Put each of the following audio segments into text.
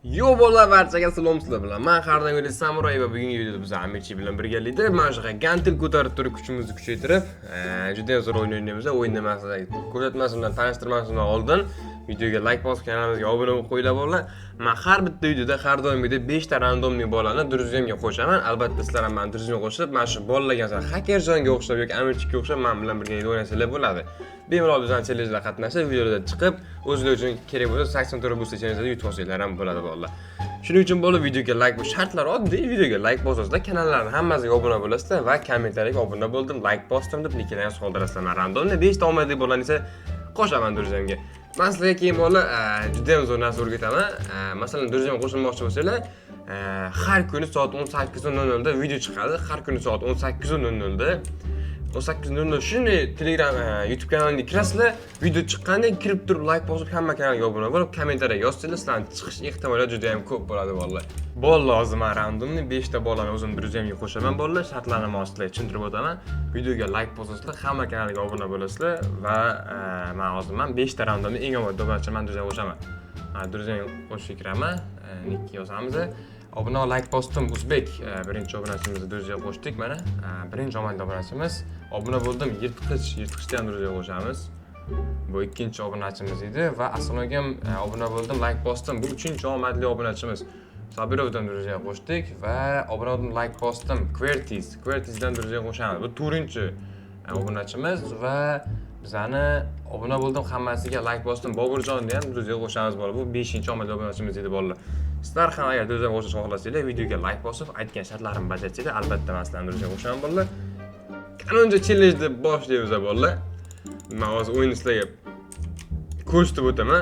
Yo, bolalar, barchaga salom! Sizlar bilan man, har doimgidek, Samuray va bugungi videoda biz Amirchi bilan birgalikda mana shunaqa gantel ko'tarib turib, kuchimizni kuchaytirib, juda ham zo'r o'yin o'ynaymiz. O'yin nimasini ko'rsatmasimdan, tanishtirmasimdan oldin videoga like bosib, kanalimizga obuna bo'lib qo'yinglar, bolalar. Man har bitta videoda har doimgidek 5 ta рандомный bolani друзья mga qo'shaman. Albatta, sizlar ham mani друзья mga qo'shilib, mana shu bolalarga, masalan, Hakerjonga o'xshab yoki Amirchikka o'xshab man bilan birgalikda o'ynasanglar bo'ladi. Bemalol bizani challengelar qatnashib, videolarda chiqib, o'zinglar uchun kerak bo'lsa 84 boost challengelarda yutib olsanglar ham bo'ladi, bolalar. Shuning uchun, bola, videoga like, bu shartlar oddiy: videoga like bosasizlar, kanallarni hammasiga obuna bo'lasizlar va kommentariyaga "Obuna bo'ldim, like bosdim" deb niklarni yozib qoldirasizlar. Man рандомный 5 ta omadli bolani esa qo'shaman друзья mga. Man sizlarga keyin, bola, juda ham zo'r narsa o'rgataman. Masalan, друзья mga qo'shilmoqchi bo'lsanglar, har kuni soat 18:00 da video chiqadi. Har kuni soat 18:00 da, 18:00, shunday Telegram, YouTube kanalimga kirasizlar, video chiqqanda kirib turib, like bosib, hamma kanalga obuna bo'lib, kommentariya yozsanglar, sizlarni chiqish ehtimoli juda ham ko'p bo'ladi, bolalar. Bo'ldi, hozir man рандомный 5 ta bolani o'zim друзья mga qo'shaman, bolalar. Shartlarni man sizlarga tushuntirib o'taman. Videoga like bosasizlar, hamma kanalga obuna bo'lasizlar va man hozir man 5 ta рандомный eng omadli obunachini man друзья qo'shaman. Друзья qo'shishga kiraman, ник yozamiz. Obuna, like bosdim, o'zbek, birinchi obunachimizni друзья qo'shdik mana. Birinchi omadli obunachimiz. Obuna bo'ldim, yirtqich, yirtqichni ham друзья qo'shamiz. Bu ikkinchi obunachimiz edi va assalomu alaykum, obuna bo'ldim, like bosdim. Bu uchinchi omadli obunachimiz. Sobirovdan друзья qo'shdik va obuna bo'ldim, like bosdim. Qwertis, Qwertisdan друзья qo'shamiz. Bu to'rtinchi obunachimiz va bizani obuna bo'ldim, hammasiga like bosdim. Boburjonni ham друзья qo'shamiz, bola. Bu beshinchi omadli obunachimiz edi, bolalar. Sizlar ham agar друзья qo'shishni xohlasanglar, videoga like bosib, aytgan shartlarimni bajarsanglar, albatta man sizlarni друзья qo'shaman, bolalar. Qanuncha challenge deb boshlaymiz, bolalar. Man hozir o'yinni sizlarga ko'rsatib o'taman.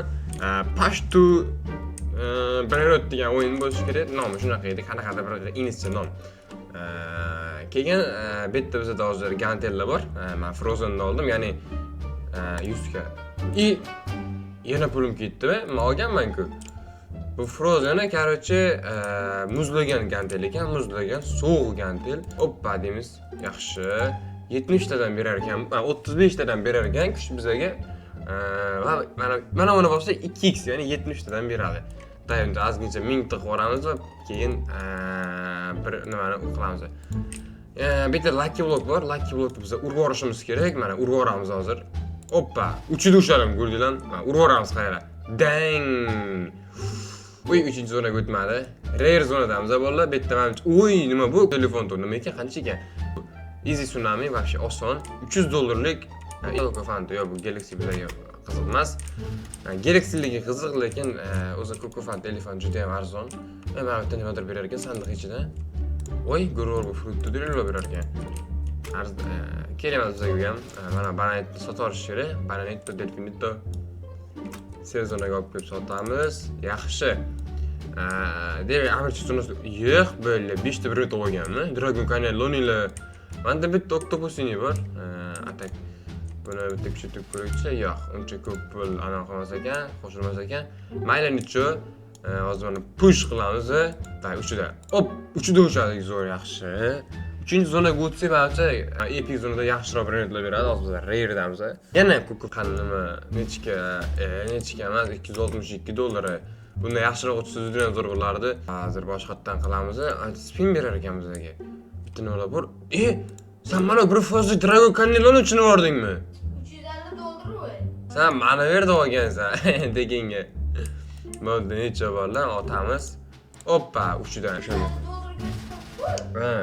Pashtu Brainrot degan o'yin bo'lishi kerak, nomi shunaqa edi, qanaqadir bir inglizcha nom. Keyin bu yerda bizada hozir gantellar bor. Man Frozenni oldim, ya'ni 100 ga и yana pulim ketdimi? Man olganman-ku. Bu Frozen'i, короче, muzlagan gantel ekan, muzlagan sovuq gantel. Oppa deymiz, yaxshi. 70 tadan berar ekan, 35 tadan berar ekan kuch bizaga. Va mana buni bossak 2x, ya'ni 70 tadan beradi. Da, endi ozgincha 1000 ta qilib yuboramiz va keyin bir nimani qilamiz. Bitta lucky block bor. Lucky blockni biz urib yuborishimiz kerak. Mana, urib yuboramiz hozir. Oppa, uchida ushladim, ko'rdinglarmi? Mana, urib yuboramiz, qaranglar. Dang! Uy, uchinchi zonaga o'tmadi. Rare zonadamiz, bolalar. Bu yerda manimcha, uy, nima bu? Telefon tur nima ekan? Qancha ekan? Easy Tsunami, вообще oson. 300 dollarlik Coco. Yo'q, bu Galaxy bizga qiziq emas. Galaxyligi qiziq, lekin o'zi Coco Fanta telefon juda ham arzon. Mana bu yerda nimadir berar ekan sandiq ichida. Voy, Grogu Fruitni berar ekan. Kerak emas bizga bu ham. Mana, bananetni sotib olish kerak. Bananetto, delfinito sezonaga olib kelib sotamiz. Yaxshi. Demak, Amirchi zonasi yo'q, bo'ldi. 5 ta birga olganmi? Dragon Cannellonilar. Menda bitta Octopusini bor. А так buni bitta kuchaytirib ko'raylikchi. Yo'q, uncha ko'p pul anaqa qilmas ekan, qo'shilmas ekan. Mayli, necho. Hozir mana push qilamiz. Так, uchida. Op, uchida ushladik, zo'r, yaxshi. Uchinchi zonaga o'tsak, manimcha, epic zonada yaxshiroq brendlar beradi. Hozir biz raredamiz. Yana ko'k nima, nechka, nechka emas, 262 dollar. Bundan yaxshiroq o'tsa juda ham zo'r bo'lardi. Hozir boshqatdan qilamiz. Spin berar ekan bizga. Bitta nimalar bor? E, sen mana bir foizli Dragon Cannelloni uchun yubordingmi? 350 dollar. Sen mana bu yerda olgansan tekinga. Bo'ldi, necha bor otamiz. Oppa, uchidan shuni. Ha.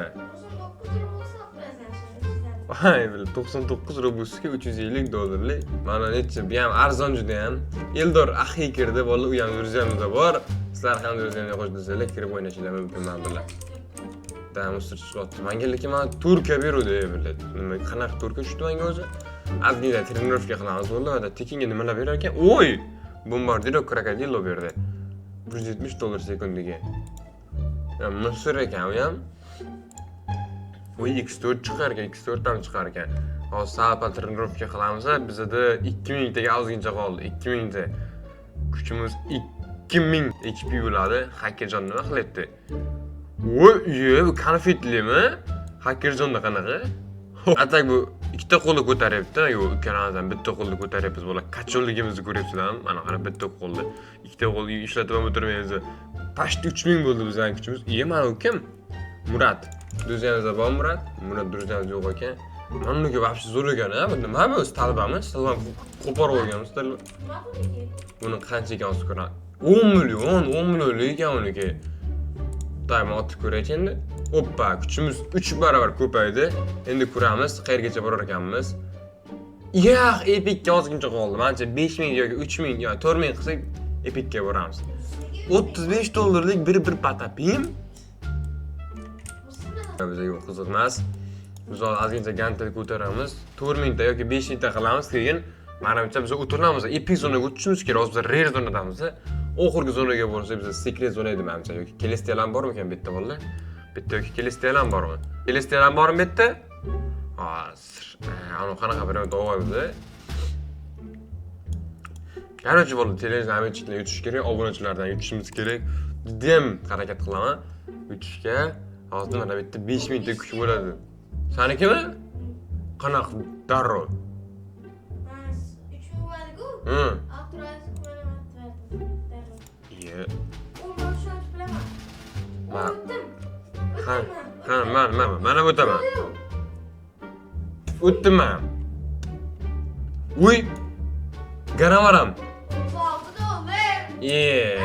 Voy, bil, 99 rubusga 350 dollarlik. Mana necha, bu ham arzon juda ham. Eldor Axiy kirdi, bola, u ham друзья mda bor. Sizlar ham друзья mga qo'shilsanglar, kirib o'ynashinglar mumkin man bilan. Да, мусор chiqyapti. Menga lekin mana turka beruvdi, блядь. Nima, qanaqa turka tushdi menga o'zi? Ozgina тренировка qilamiz, bo'ldi. Tekinga nimalar berar ekan? Oy! Bombardiro krokodillo berdi. 170 dollar sekundiga. Ya, мусор ekan u ham. Voy, X4 chiqar ekan, X4 ham chiqar ekan. Hozir sal pal тренировка qilamiz, bizada 2000 taga ozgincha qoldi. 2000 ta. Kuchimiz 2000 HP bo'ladi. Hakerjon nima qilyapti? Voy, ye, bu konfetlimi? Hakerjonda qanaqa? А так bu Ikkita qo'lni ko'taryapti. Yo'q, ikkalamiz ham bitta qo'lni ko'taryapmiz bola. Качок ligimizni ko'ryapsizlarmi? Mana qara, bitta qo'lni. Ikkita qo'lni ishlatib ham o'tirmaymiz. Почти 3000 bo'ldi bizning kuchimiz. Iye, mana u kim? Murat. Друзья mizda bor Murat. Murat друзья miz yo'q ekan. Mana buniki вообще zo'r ekan, ha? Bu nima bu? Столба mi? Столба qo'porib olganmiz. Столба. Nima buniki? Buni qancha ekan hozir ko'raman. 10 million, 10 millionlik ekan uniki. Dayma otib ko'raychi endi. Oppa, kuchimiz 3 barobar ko'paydi. Endi ko'ramiz qayergacha borar ekanmiz. Yo'q, epikka ozgincha qoldi. Manimcha 5000 yoki 3000 yo 4000 qilsak epikka boramiz. 35 dollarlik bir patapim. Bizga yo'q, qiziq emas. Biz hozir ozgincha gantel ko'taramiz. 4000 ta yoki 5000 ta qilamiz, keyin manimcha biz o'tiramiz. Epik zonaga o'tishimiz kerak. Hozir biz rare zonadamiz. Oxirgi zonaga borsak biz secret zona edi manimcha yoki Celestial ham bormikan bu yerda bolalar? Bu yerda yoki Celestial ham bormi? Celestial ham bormi bu yerda? Hozir, anavi qanaqa birov davoydi. Короче, bo'ldi, televizor amirchiklar yutish kerak, obunachilardan yutishimiz kerak. Judayam harakat qilaman yutishga. Hozir mana bu yerda 5000 ta kuch bo'ladi. Sanikimi? Qanaqa darrov? Man 3000 bo'ladi-ku. 600 mana verdim. Darrov. Iye. 10 o'tib bilaman. O'tdim. Ha, man mana o'taman. O'tdim man. Uy! Garamaram. 36 dollar. Iye.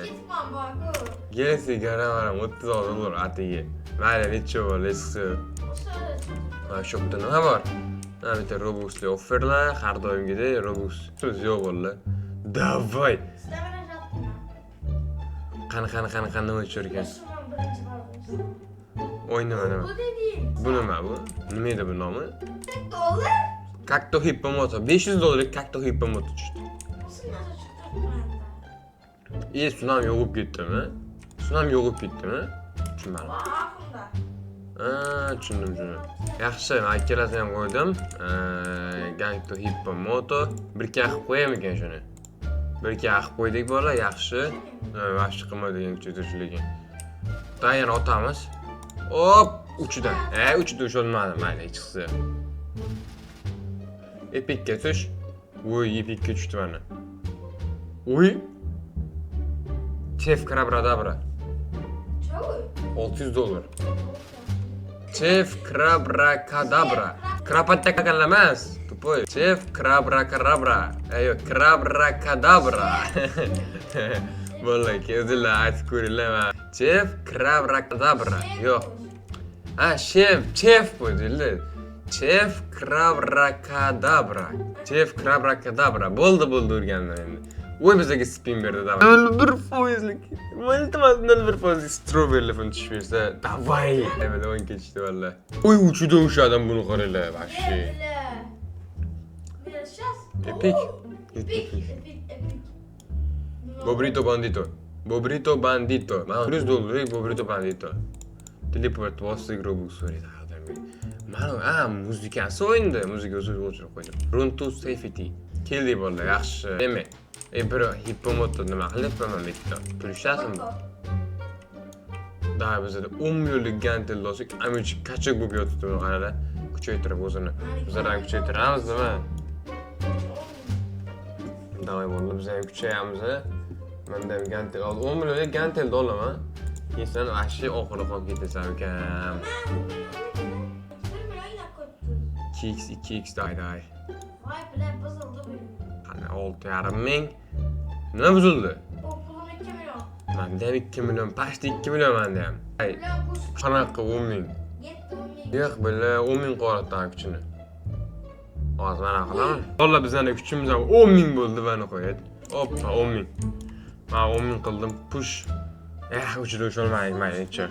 Ketibman bor-ku. Kelasi garamaram 36 dollar atigi. Mayli, necha bo'ldi, eskisi. Mana shopda nima bor? Mana bitta Robuxli offerlar, har doimgidek Robux so'z yo'q bo'ldi. Давай. Sizlar bilan. Qani, qani, qani, qani, nima tushar ekan? Shu birinchi bordim. Oy, nima, nima? Bu dediğin. Bu nima bu? Nima edi bu nomi? Dollar. Kakto Hippomoto. 500 dollarlik Kakto Hippomoto tushdi. Nasıl nasıl çıktı? E, tsunami yo'qib ketdimi? Tsunami yo'qib ketdimi? Tushunmadim. Aklımda. Ha, tushundim, tushundim. Yaxshi, men ikkalasini ham qo'ydim. Gangto Hippomoto. Bir ikki qilib qo'yamikan shuni? Bir ikki qilib qo'ydik bolalar, yaxshi. Вообще qilmaydigan kuchaytirishlik lekin. Da yana otamiz. Hop, uchidan. Uchida usholmadim, mayli, hech. Epikka tush. Voy, epikka tushdi mana. Uy. Chef Krabradabra. Çoğu. 600 dollar. Chef Krabrakadabra. Krapattakal emas. Тупой. Chef Krabrakadabra. Ayo, Krabrakadabra. Bo'ldi, o'zinglar aytib ko'ringlar. Man. Chef Krabrakadabra. Yo'q. Ha, chef, chef bu deyildi. Chef Krabrakadabra. Chef Krabrakadabra. Bo'ldi, bo'ldi, o'rgandim endi. Voy, bizga spin berdi, давай. 0,1 foizlik. Iltimos, 0,1 foizlik strawberry tushib bersa, давай. Mana o'yin ketishdi valla. Voy, uchidan ushladim buni, qaranglar, вообще. Сейчас. Epic. Epic. Epic. Epic. Bobrito Bandito. Bobrito Bandito. Mana 100 dollarlik Bobrito Bandito. Teleport bosdik, Robux so'raydi. Mana, ha, muzikasi o'yinda. Muzika o'zi o'chirib qo'ydim. Run to safety. Keldik bolalar, yaxshi. Demak, bir Hippomoto nima qilyapman bu yerda? Turishasin. Da bizda 10 millionlik gantel olsak, amichi качок bo'lib yotibdi, buni qaranglar. Kuchaytirib o'zini. Bizlar ham kuchaytiramiz, nima? Давай bo'ldi, biz ham kuchayamiz. Menda ham gantel. Hozir 10 millionlik gantelni olaman. Keyin sen вообще oxiri qolib ketasan, ukam. 1 milyon yine koydu. 2x 2x day day. Vay bile bozuldu benim. Qani, 6,5 ming. Nima buzildi? O pulum 2 milyon. Menda ham 2 million, почти 2 million menda ham. Ay, Milyon kuş. qanaqa 10 ming? Yetti 10 ming. Yo'q, billa 10 ming qo'yapti kuchini. Hozir mana qilaman. Valla bizning kuchimiz ham 10 ming bo'ldi va nihoyat. Oppa, 10 ming. Men 10 ming qildim. Push. Eh, uchida usholmadik mayli, necha.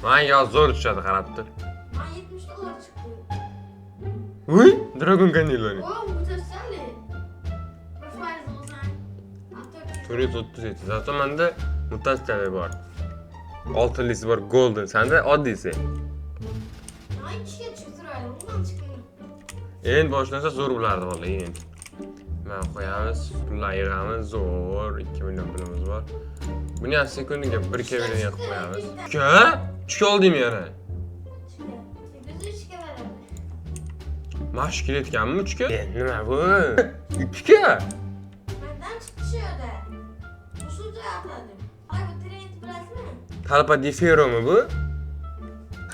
Manga hozir zo'r tushadi, qarab tur. Ben 70 dolar çıktı. Uy, Dragon Cannelloni. O muhteşem. Bir faiz olsan. 437. Zaten menda mutatsiyalar bor. Oltinlisi bor, golden. Senda oddiysi. Ay kişiye çıktı öyle. Bundan çıkmıyor. Endi boshlansa zo'r bo'lardi vallahi endi. Mana qo'yamiz, pullar yig'amiz, zo'r, 2 million pulimiz bor. Buni ham sekundiga 1 million qilib qo'yamiz. Uka, tushga oldingmi yana? Çıkıyor. 803 verdi. Mana shu kelayotganmi 3 ga? Nima bu? 2 ga. Mendan chiqdi shu yerda. Usulda atladim. Ay, bu trend bilasizmi? Talpa di Ferromi bu?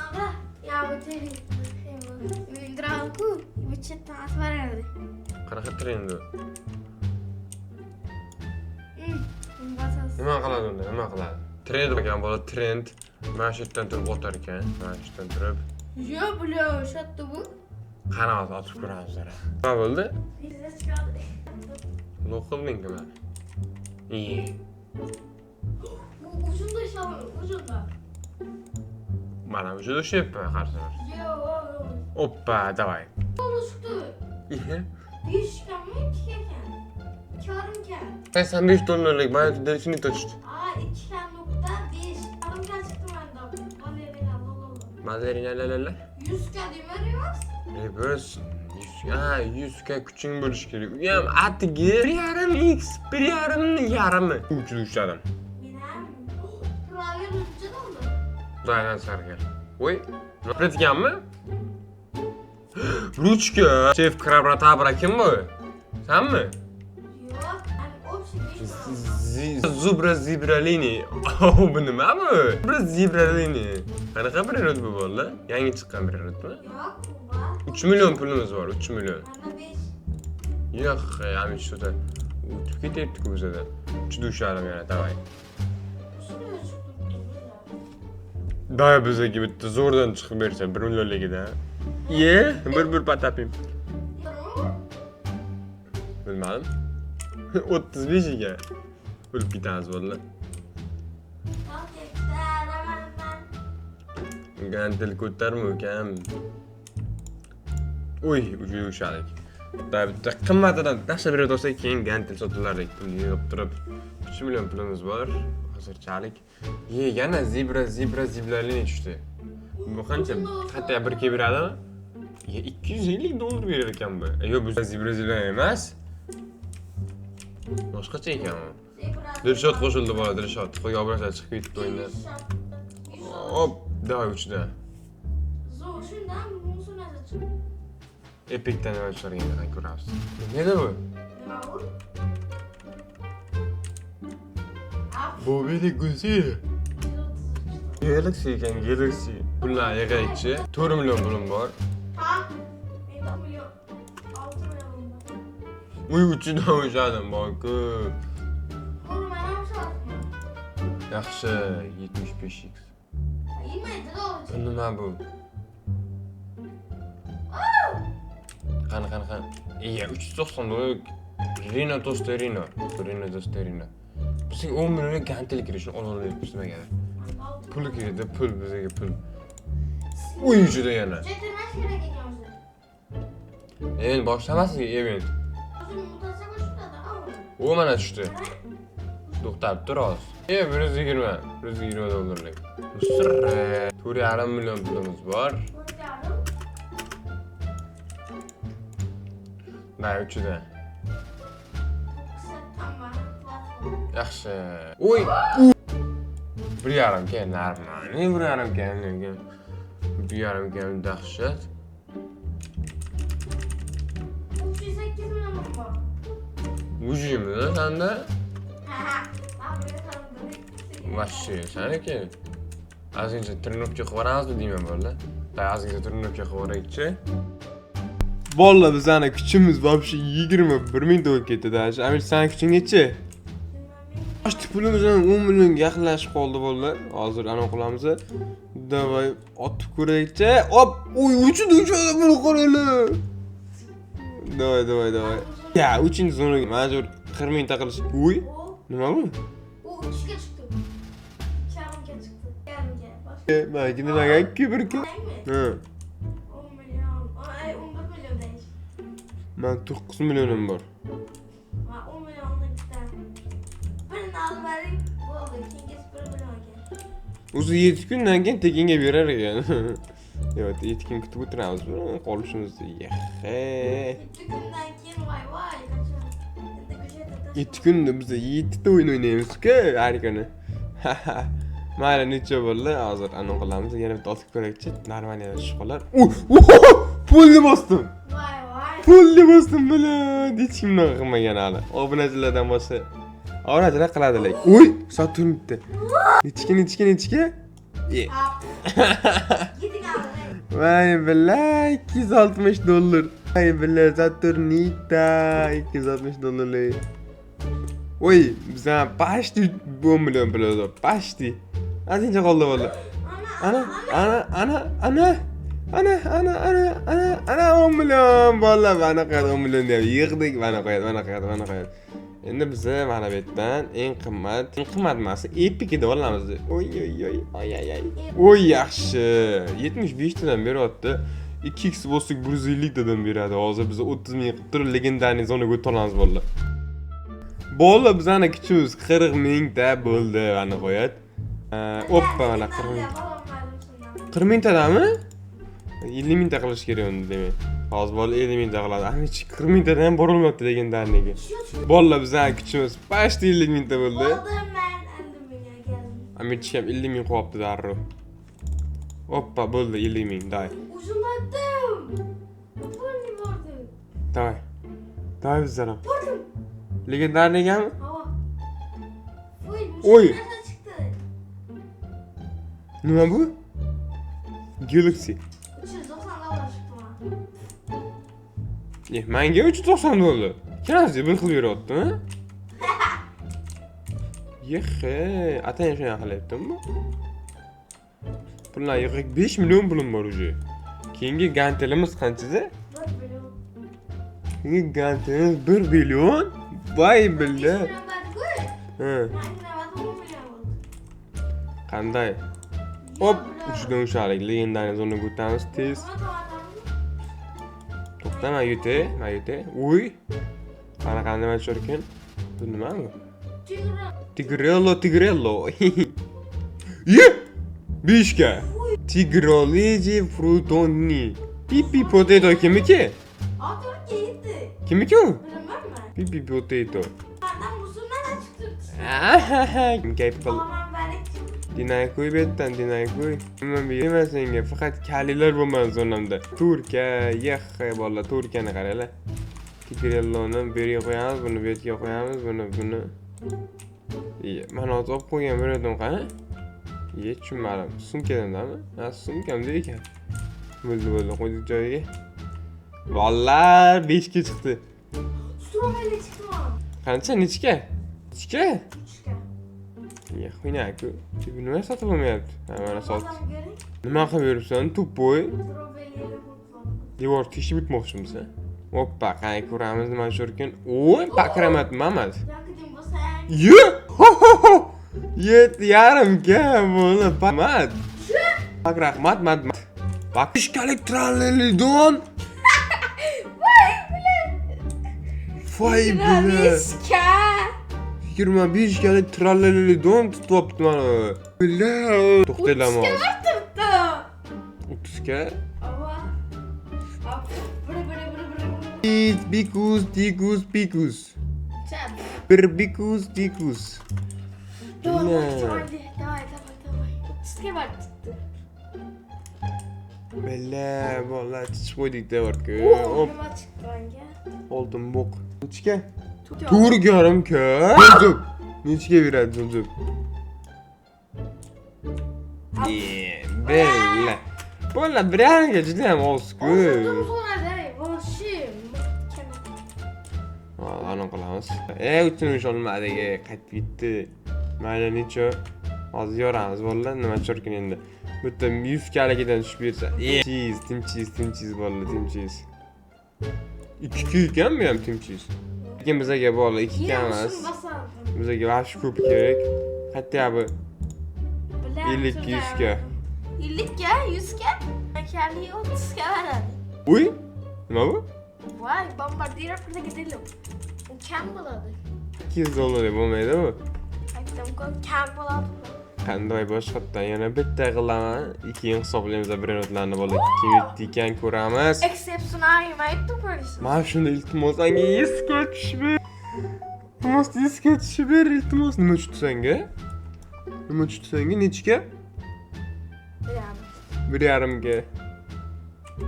Aba, ya bu trend. O'yindiradi-ku, bu chetdan atib beradi. Qanaqa trend u? Basasiz. Nima qiladi unda? Nima qiladi? Trend ekan bola, trend. Mana shu yerdan turib otar ekan. Mana shu yerdan turib. Yo, бля, o'shatdi bu. Qani hozir otib ko'ramiz. Nima bo'ldi? Bizda chiqadi. Nima qilding mani? Iye. Bu uzunda ishlab, uzunda. Mana o'sha ushlayapman har safar. Yo, yo, yo. Oppa, давай. Qo'li chiqdi. Iye. 5 kanmi, 2 ekan? 2,5 kan. 85 dollarlik mana delfinito tushdi. Aa, 2,5. Yarim kan chiqdi menda. Balerina, lololo. Balerina la la la. 100 ka deyman, reverse. Reverse 100, ha, 100 ga kuching bo'lishi kerak. U ham atigi 1.5 x, 1.5 ni yarmi. Uchini ushladim. Men ham. Правильно necha dollar? Xudoydan sarkar. Voy, nima? Ruchka. Chef Krabratabra kim bu? Sanmi? Yo'q, hani общий 5 dollar. Zubra Zibralini. Oh, bu nima bu? Zubra Zibralini. Qanaqa bir rut bu bo'ldi? Yangi chiqqan bir rutmi? Yo'q, bu bor. 3 million pulimiz bor, 3 million. Menda 5. Yo'q, yani shuda o'tib ketyapti-ku bizada. Uchda ushladim yana, давай. Shuni chiqdi. Давай bizga bitta zo'rdan chiqib bersa 1 millionligida. Ye, bir bir patapim. Bilmadim. 35 ekan. O'lib ketamiz bo'ldi. Tamam, ko'taraman. Gantel ko'tarma ukam. Uy, uchga ushladik. Bitta qimmatidan tashlab berib olsak, keyin gantel sotilardik. Pul yig'ib turib 3 million pulimiz bor hozirchalik. Ye, yana zebra zebra zeblalini tushdi. Bu qancha? Hatto bir k beradimi? Ye, 250 dollar berar ekan bu. Yo'q, bu zebra zebra emas. Boshqacha ekan u. Zebra. Dilshod qo'shildi bola, Dilshod. Qo'yga obraslar chiqib ketdi o'yindan. Hop, давай uchda. Zo'r, shundan bunisi chiqdi. Epicdan nima chiqarganini ko'ramiz. Nima edi bu? Nima bu? Ap, Bobili Guzi. 133. Galaxy ekan, Galaxy. Pullar yig'aychi. 4 million pulim bor. Ha? Menda million. 6 million bor. Uy, uchidan ushladim, bor-ku. Ko'rman ham sotman. Yaxshi, 75x. Yemaydi dollar. Bu nima bu? Qani, qani, qani. Iya, 390 dollar. Rino Tosterino. Rino Tosterino. Bizga 10 millionga gantel kerak, shuni ola olmayapmiz nimagadir. Pul kerak-da, pul bizga pul. Uy, uchida yana. Kuchaytirmash kerak ekan o'zi. Endi boshlamaslik event. O'zi mutatsiya qo'shiladi, U mana tushdi. To'xtab tur hozir. E, 120, 120 dollarlik. Sir, 4,5 million pulimiz bor. 4,5. Na, uchida. To'qqiz platform. Yaxshi. Uy! 1,5 k нормальный, 1,5 k lekin. 1,5 k dahshat. 308 million bor. Ujimi sanda? Ha, ha. Ben buraya tanıdım. Вообще, saniki. Ozgincha тренировка qilib yuboramizmi deyman bo'ldi. Ozgincha тренировка qilib yuboraylikchi. Bolla, bizani kuchimiz вообще 21 ming bo'lib ketdi даже. Amir, sani kuching nechi? Ochdi, pulimiz ham 10 millionga yaqinlashib qoldi bolalar. Hozir anaqa qilamiz. Давай otib ko'raylikchi. Hop, uy, uchdi, uchdi, buni qaranglar. Давай, давай, давай. Ya, uchinchi zonaga majbur 40 mingta qilish. Uy, nima bu? U 3ga chiqdi. 2,5ga chiqdi. Yarimga. Boshqa. Maniki nimaga 2 1 2. Mi? Ha. 10 million. Ay, 11 million deyish. Man 9 millionim bor. Va 10 milliondan ikkita. Birini olib bering, bo'ldi. Keyingisi 1 millionga. O'zi 7 kundan keyin tekinga berar ekan. Yo'q, 7 kun kutib o'tiramiz. Qolishimizni. Yehe. 7 kundan keyin voy voy qachon. Endi ko'chada 7 kunda biz 7 ta o'yin o'ynaymiz-ku har kuni. Mayli, necha bo'ldi? Hozir anaqa qilamiz. Yana bitta otib ko'raylikchi. Нормально tushib qolar. Uy! Pulni bosdim. Voy voy. Pulni bosdim bilan. Hech kim bunaqa qilmagan hali. Obunachilardan boshqa. Obunachilar qiladi lekin. Uy, Saturnda. Nechga, nechga, nechga? E. Giding aldi. Voy billa, 260 dollar. Voy billa, Saturnita 260 dollarlik. Oy, bizdan почти 10 million pul o'zi. Почти. Ozgincha qoldi bo'ldi. Ana, ana, ana, ana. Ana, ana, ana, ana, ana 10 million bolalar, mana qo'yadi 10 million deb yig'dik, mana qo'yadi, mana qo'yadi, mana qo'yadi. Endi biza mana bu yerdan eng qimmat, eng qimmat emas, Epic deb olamiz. Oy, oy, oy, oy, oy, oy. Oy, yaxshi. 75 tadan beryapti. 2x bo'lsak 150 tadan beradi. Hozir biz 30 ming qilib turib легендарный zonaga o'ta olamiz bolalar. Bolalar, bizani kuchimiz 40 mingta bo'ldi, mana qo'yadi. Oppa, mana 40 ming. 40 mingtadami? 50 mingta qilish kerak unda demak. Hozir bola 50 mingta qiladi. Amichi 40 mingtadan ham borilmabdi легендарный ga. Bolalar, bizani kuchimiz почти 50 mingta bo'ldi. Bo'ldim, men 50 mingga keldim. Amichi ham 50 ming qo'yapti darrov. Oppa, bo'ldi 50 ming, давай. Uzunlatdim. Pulni bordim. Давай. Давай bizlar ham. Bordim. Легендарный gami? Havo. Voy, Oy. narsa chiqdi. Nima bu? Galaxy. 390 dollar chiqdi mana. E, menga 390 dollar. Ikkalamiz bir xil beryaptimi? Yexi, atayin shunaqa qilyaptimi bu? Pullar yig'ib 5 million pulim bor уже. Keyingi gantelimiz qanchada? 1 million. Keyingi gantelimiz 1 million. Voy billa. 5 million berdi-ku. Ha, Menga navbat 10 million bo'ldi. Qanday? Hop, uchidan ushalik. Легендарный zonaga o'tamiz tez. To'xta, man yutay, man yutay. Uy. Qanaqa nima tushar ekan? Bu nima bu? Tigrello, Tigrello. Ye! Beshga. Tigroligi Frutoni. Pipi Potato kimniki? Otur ketdi. Kimniki u? Bilmayman. Pipi Potato. Mandan musulmon chiqdi. Kayf qil. Olman balik. Dinay qo'y bu yerdan, dinay qo'y. Nima berman senga, faqat kalilar bo'lmadi zonamda. Turka, yexxe bolalar, turkani qaranglar. Tigrelloni bu yerga qo'yamiz, buni bu yerga qo'yamiz, buni buni. Iye, mana hozir olib qo'ygan bir edim, qani? Iye, tushunmadim. Sumkadandami? Ha, sumkamda ekan. Bo'ldi, bo'ldi, qo'ydik joyiga. Bolalar 5 ga chiqdi. Strawberry chiqdi mana. Qancha, nechga? Nechga? 3ga. Ye, xuynaki. Nima sotib olmayapti? Ha, mana sot. Odam ko'ring. Nima qilib yuribsan, тупой? Strawberry. Devor teshib o'tmoqchimisan? Oppa, qani ko'ramiz nima tushar ekan. Oy, pakramat mamat. Yoki bo'lsang. Ye! Ho ho ho! 7,5 ga bo'ldi. Mat. Pak rahmat, mat. Mat. Pak ishkalik trallelidon. Voy bilan. Voy billa. 25ga. 25 galik trallelidon tutyapti mana. Billa. To'xtaylar hozir. Turibdi. 30 ga. Ava. Bir bir bir bir. Bikus, tikus, pikus. Chap. Bir bikus, tikus. Давай, Ne? давай, давай, давай, давай. 30ga borib chiqdi. Billa, bolalar chichib qo'ydik devorga. O, Hop, nima chiqdi menga? oltin bo'q. Nechga? To'rt. 4,5 ka. Zo'b. Nechga beradi zo'b? Bella. Bolalar, 1,5ga juda ham oz-ku. Oltin so'radi, вообще. Ana qilamiz. E, uchun olmadik, qaytib ketdi. Mayli, necha? Hozir yoramiz bolalar, nima tushar endi. Bitta 100 kaligidan tushib bersa. E, cheese, tim cheese, tim cheese bolalar, tim cheese. 2 ekan bu ham tim cheese. Lekin bizaga bolalar 2 Yine emas. shuni bosardim. Bizaga вообще ko'p kerak. Хотя бы Bilaman, 50 100 ga. 50 ga, 100 ga, kali 30 ga beradi. Uy, nima bu? Voy, bombardiro krokodilo. U kam bo'ladi. 200 dollar bo'lmaydi bu. Aytdim-ku, kam bo'ladi. Qanday boshqatdan yana bitta qilaman. Keyin hisoblaymiz brendlarni bola. Kim yutdi ekan ko'ramiz. Exceptional aytdim ko'rishsin. Mana shunda iltimos senga esga tushib ber. Iltimos esga tushib ber, iltimos. Nima tushdi senga? Nima tushdi senga? Nechga? Bilaman. 1,5ga.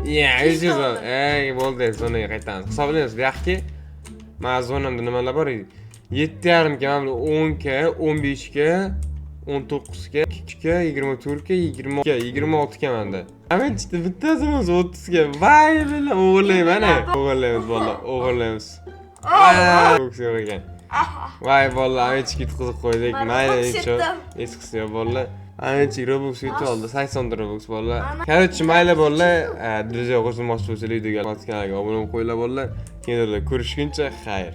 Ya, 300. Ey, bo'ldi, zonaga qaytamiz. Hisoblaymiz. Bu yoqki mana zonamda nimalar bor? 7,5 ga, mana bu 10 ga, 15 ga, 19 ga, 2 ga, 24 ga, 20 ga, 26 ga manda. Amin bittasini o'zi 30 ga. Voy billa, o'g'irlayman, ana. O'g'irlaymiz bolalar, o'g'irlaymiz. Robux yo'q ekan. Voy bolalar, Amichik yutqizib qo'ydik. Man Mayli, Robux hech yutdim. Hech qisi yo'q bolalar. Amichik Robux yutib oldi, 80 ta Robux bolalar. Короче, mayli bolalar, друзья, qo'shilmoqchi bo'lsangiz videoga kanalga obuna bo'lib qo'yinglar bolalar. Keyingi ko'rishguncha xayr.